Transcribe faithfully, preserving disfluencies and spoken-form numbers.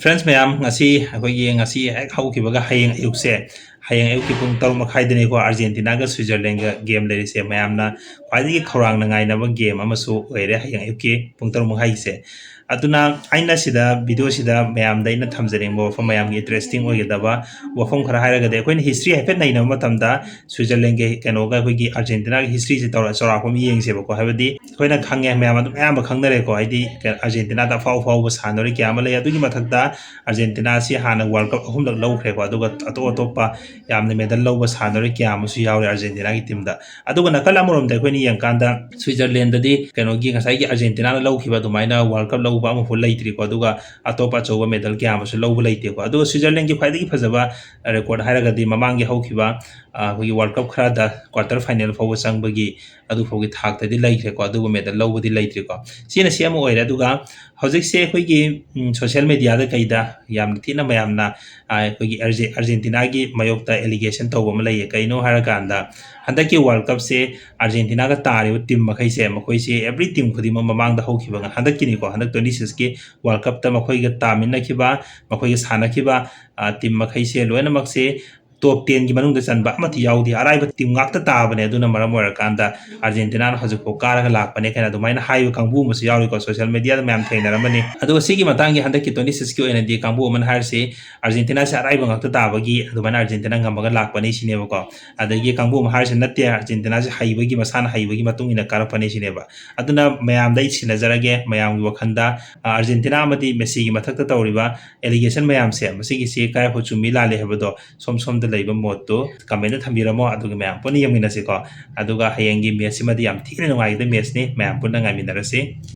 Friends ꯃꯌꯥꯝ, ꯉꯁꯤ ꯑꯩꯈꯣꯏꯒꯤ, ꯉꯁꯤ ꯍꯦꯛ ꯍꯧꯈꯤꯕꯒ ꯍꯌꯦꯡ ꯑꯌꯨꯛꯁꯦ, ꯍꯌꯦꯡ ꯑꯌꯨꯛꯀꯤ ꯄꯨꯡ ꯇꯔꯨꯛ ꯃꯈꯥꯏꯗꯅꯤꯀꯣ, ꯑꯥꯔꯖꯦꯟꯇꯤꯅꯥꯒ ꯁ꯭ꯋꯤꯖꯔꯂꯦꯟꯒ ꯒꯦꯝ ꯂꯩꯔꯤꯁꯦ꯫ ꯃꯌꯥꯝꯅ ꯈ꯭ꯋꯥꯏꯗꯒꯤ ꯈꯧꯔꯥꯡꯅ ꯉꯥꯏꯅꯕ ꯒꯦꯝ ꯑꯃꯁꯨ ꯑꯣꯏꯔꯦ ꯍꯌꯦꯡ ꯑꯌꯨꯛꯀꯤ ꯄꯨꯡ ꯇꯔꯨꯛ ꯃꯈꯥꯏꯒꯤꯁꯦ꯫ ꯑꯗꯨꯅ ꯑꯩꯅ ꯁꯤꯗ, ꯚꯤꯗꯤꯑꯣꯁꯤꯗ ꯃꯌꯥꯝꯗ ꯑꯩꯅ ꯊꯝꯖꯅꯤꯡꯕ ꯋꯥꯐꯝ, ꯃꯌꯥꯝꯒꯤ ꯏꯟꯇꯔꯦꯁꯇꯤꯡ ꯑꯣꯏꯒꯗꯕ ꯋꯥꯐꯝ ꯈꯔ ꯍꯥꯏꯔꯒꯗꯤ, ꯑꯩꯈꯣꯏꯅ ꯍꯤꯁꯇ꯭ꯔꯤ ꯍꯥꯏꯐꯦꯠ ꯅꯩꯅꯕ ꯃꯇꯝꯗ, ꯁ꯭ꯋꯤꯖꯔꯂꯦꯟꯒ ꯀꯩꯅꯣꯒ ꯑꯩꯈꯣꯏꯒꯤ ꯑꯥꯔꯖꯦꯟꯇꯤꯅꯥꯒꯤ ꯍꯤꯁꯇ꯭ꯔꯤꯁꯦ ꯇꯧꯔ ꯆꯥꯎꯔꯥꯛꯄ ꯑꯃ ꯌꯦꯡꯁꯦꯕꯀꯣ꯫ ꯍꯥꯏꯕꯗꯤ ꯑꯩꯈꯣꯏꯅ ꯈꯪꯉꯦ, ꯃꯌꯥꯝ ꯑꯗꯨꯝ ꯑꯌꯥꯝꯕ ꯈꯪꯅꯔꯦꯀꯣ, ꯍꯥꯏꯗꯤ ꯑꯥꯔꯖꯦꯟꯇꯤꯅꯥꯗ ꯑꯐꯥꯎ ꯑꯐꯥꯎꯕ ꯁꯥꯟꯅꯔꯣꯏ ꯀꯌꯥ ꯑꯃ ꯂꯩ꯫ ꯑꯗꯨꯒꯤ ꯃꯊꯛꯇ ꯑꯥꯔꯖꯦꯟꯇꯤꯅꯥꯁꯤ ꯍꯥꯟꯅ ꯋꯥꯔꯜ ꯀꯞ ꯑꯍꯨꯝꯂꯛ ꯂꯧꯈ꯭ꯔꯦꯀꯣ, ꯑꯗꯨꯒ ꯑꯇꯣꯞ ꯑꯇꯣꯞꯄ ꯌꯥꯝꯅ ꯃꯦꯗꯜ ꯂꯧꯕ ꯁꯥꯟꯅꯔꯣꯏ ꯀꯌꯥ ꯑꯃꯁꯨ ꯌꯥꯎꯔꯦ ꯑꯥꯔꯖꯦꯟꯇꯤꯅꯥꯒꯤ ꯇꯤꯝꯗ꯫ ꯑꯗꯨꯒ ꯅꯥꯀꯜ ꯑꯃꯔꯣꯝꯗ ꯑꯩꯈꯣꯏꯅ ꯌꯦꯡꯀꯥꯟꯗ, ꯁ꯭ꯋꯤꯖꯔꯂꯦꯟꯗꯗꯤ ꯀꯩꯅꯣꯒꯤ, ꯉꯁꯥꯏꯒꯤ ꯑꯥꯔꯖꯦꯟꯇꯤꯅꯥꯅ ꯂꯧꯈꯤꯕ ꯑꯗꯨꯃꯥꯏꯅ ꯋꯥꯔꯜ ꯀꯞ ꯂꯧꯕ ꯑꯃꯐꯥꯎ ꯂꯩꯇ꯭ꯔꯤꯀꯣ, ꯑꯗꯨꯒ ꯑꯇꯣꯞꯄ ꯑꯆꯧꯕ ꯃꯦꯗꯜ ꯀꯌꯥ ꯑꯃꯁꯨ ꯂꯧꯕ ꯂꯩꯇꯦꯀꯣ꯫ ꯑꯗꯨꯒ ꯁ꯭ꯋꯤꯖꯔꯂꯦꯟꯒꯤ ꯈ꯭ꯋꯥꯏꯗꯒꯤ ꯐꯖꯕ ꯔꯦꯀꯣꯔꯠ ꯍꯥꯏꯔꯒꯗꯤ, ꯃꯃꯥꯡꯒꯤ ꯍꯧꯈꯤꯕ, ꯑ, ꯑꯩꯈꯣꯏꯒꯤ ꯋꯥꯔꯜ ꯀꯞ ꯈꯔꯗ ꯀ꯭ꯋꯥꯇꯔ ꯐꯥꯏꯅꯦꯜ ꯐꯥꯎꯕ ꯆꯪꯕꯒꯤ ꯑꯗꯨ ꯐꯥꯎꯒꯤ ꯊꯥꯛꯇꯗꯤ ꯂꯩꯈ꯭ꯔꯦꯀꯣ, ꯑꯗꯨꯕꯨ ꯃꯦꯗꯜ ꯂꯧꯕꯗꯤ ꯂꯩꯇ꯭ꯔꯤꯀꯣ꯫ ꯁꯤꯅ ꯁꯤ ꯑꯃ ꯑꯣꯏꯔꯦ꯫ ꯑꯗꯨꯒ ꯍꯧꯖꯤꯛꯁꯦ ꯑꯩꯈꯣꯏꯒꯤ, ꯎꯝ, ꯁꯣꯁꯤꯌꯦꯜ ꯃꯦꯗꯤꯌꯥꯗ ꯀꯩꯗ ꯌꯥꯝꯅ ꯊꯤꯅ ꯃꯌꯥꯝꯅ, ꯑ, ꯑꯩꯈꯣꯏꯒꯤ ꯑꯥꯔꯖꯦ-, ꯑꯥꯔꯖꯦꯟꯇꯤꯅꯥꯒꯤ ꯃꯥꯌꯣꯛꯇ ꯑꯦꯂꯤꯒꯦꯁꯟ ꯇꯧꯕ ꯑꯃ ꯂꯩꯌꯦ꯫ ꯀꯩꯅꯣ ꯍꯥꯏꯔꯀꯥꯟꯗ, ꯍꯟꯗꯛꯀꯤ ꯋꯥꯔꯜ ꯀꯞꯁꯦ ꯑꯥꯔꯖꯦꯟꯇꯤꯅꯥꯒ ꯇꯥꯔꯤꯕ ꯇꯤꯝ ꯃꯈꯩꯁꯦ, ꯃꯈꯣꯏꯁꯦ ꯑꯦꯕ꯭ꯔꯤ ꯇꯤꯝ ꯈꯨꯗꯤꯡꯃꯛ ꯃꯃꯥꯡꯗ ꯍꯧꯈꯤꯕ, ꯍꯟꯗꯛꯀꯤꯅꯤꯀꯣ, ꯍꯟꯗꯛ ꯇ꯭ꯋꯦꯟꯇꯤ ꯁꯤꯛꯁꯀꯤ ꯋꯥꯔꯜ ꯀꯞꯇ ꯃꯈꯣꯏꯒ ꯇꯥꯃꯤꯟꯅꯈꯤꯕ, ꯃꯈꯣꯏꯒ ꯁꯥꯟꯅꯈꯤꯕ, ꯑ, ꯇꯤꯝ ꯃꯈꯩꯁꯦ ꯂꯣꯏꯅꯃꯛꯁꯦ ꯇꯣꯞ ꯇꯦꯟꯒꯤ ꯃꯅꯨꯡꯗ ꯆꯟꯕ ꯑꯃꯠꯇ ꯌꯥꯎꯗꯦ, ꯑꯔꯥꯏꯕ ꯇꯤꯝ ꯉꯥꯛꯇ ꯇꯥꯕꯅꯦ꯫ ꯑꯗꯨꯅ ꯃꯔꯝ ꯑꯣꯏꯔꯀꯥꯟꯗ ꯑꯥꯔꯖꯦꯟꯇꯤꯅꯥꯅ ꯍꯧꯖꯤꯛꯐꯥꯎ ꯀꯥꯔꯒ ꯂꯥꯛꯄꯅꯦ ꯀꯥꯏꯅ ꯑꯗꯨꯃꯥꯏꯅ ꯍꯥꯏꯕ ꯀꯥꯡꯕꯨ ꯑꯃꯁꯨ ꯌꯥꯎꯔꯤꯀꯣ, ꯁꯣꯁꯤꯌꯦꯜ ꯃꯦꯗꯤꯌꯥꯗ ꯃꯌꯥꯝ ꯊꯦꯡꯅꯔꯝꯃꯅꯤ꯫ ꯑꯗꯨꯒ ꯁꯤꯒꯤ ꯃꯇꯥꯡꯒꯤ ꯍꯟꯗꯛꯀꯤ ꯇ꯭ꯋꯦꯟꯇꯤ ꯁꯤꯛꯁꯀꯤ ꯑꯣꯏꯅꯗꯤ ꯀꯥꯡꯕꯨ ꯑꯃꯅ ꯍꯥꯏꯔꯤꯁꯤ ꯑꯥꯔꯖꯦꯟꯇꯤꯅꯥꯁꯦ ꯑꯔꯥꯏꯕ ꯉꯥꯛꯇ ꯇꯥꯕꯒꯤ ꯑꯗꯨꯃꯥꯏꯅ ꯑꯥꯔꯖꯦꯟꯇꯤꯅꯥ ꯉꯝꯃꯒ ꯂꯥꯛꯄꯅꯤ ꯁꯤꯅꯦꯕꯀꯣ꯫ ꯑꯗꯒꯤ ꯀꯥꯡꯕꯨ ꯑꯃ ꯍꯥꯏꯔꯤꯁꯤ ꯅꯠꯇꯦ, ꯑꯥꯔꯖꯦꯟꯇꯤꯅꯥꯁꯦ ꯍꯩꯕꯒꯤ, ꯃꯁꯥꯅ ꯍꯩꯕꯒꯤ ꯃꯇꯨꯡ ꯏꯟꯅ ꯀꯥꯔꯛꯄꯅꯤ ꯁꯤꯅꯦꯕ꯫ ꯑꯗꯨꯅ ꯃꯌꯥꯝꯗ ꯑꯩ ꯁꯤꯟꯅꯖꯔꯒꯦ, ꯃꯌꯥꯝꯒꯤ ꯋꯥꯈꯜꯗ, ꯑ, ꯑꯥꯔꯖꯦꯟꯇꯤꯅꯥ ꯑꯃꯗꯤ ꯃꯦꯁꯤꯒꯤ ꯃꯊꯛꯇ ꯇꯧꯔꯤꯕ ꯑꯦꯂꯤꯒꯦꯁꯟ ꯃꯌꯥꯝꯁꯦ, ꯃꯁꯤꯒꯤꯁꯤ ꯀꯥꯏꯐꯥꯎ ꯆꯨꯝꯃꯤ ꯂꯥꯜꯂꯤ ꯍꯥꯏꯕꯗꯣ ꯁꯣꯝ ꯁꯣꯝꯗ ꯂꯩꯕ ꯃꯣꯠꯇꯨ ꯀꯃꯦꯟꯗ ꯊꯝꯕꯤꯔꯝꯃꯣ, ꯑꯗꯨꯒ ꯃꯌꯥꯝ ꯄꯨꯟꯅ ꯌꯦꯡꯃꯤꯟꯅꯁꯤꯀꯣ꯫ ꯑꯗꯨꯒ ꯍꯌꯦꯡꯒꯤ ꯃꯦꯠꯁꯁꯤꯃꯗꯤ ꯌꯥꯝ ꯊꯤꯅ ꯅꯨꯡꯉꯥꯏꯒꯗꯕ ꯃꯦꯠꯁꯅꯤ, ꯃꯌꯥꯝ ꯄꯨꯟꯅ ꯉꯥꯏꯃꯤꯟꯅꯔꯁꯤ꯫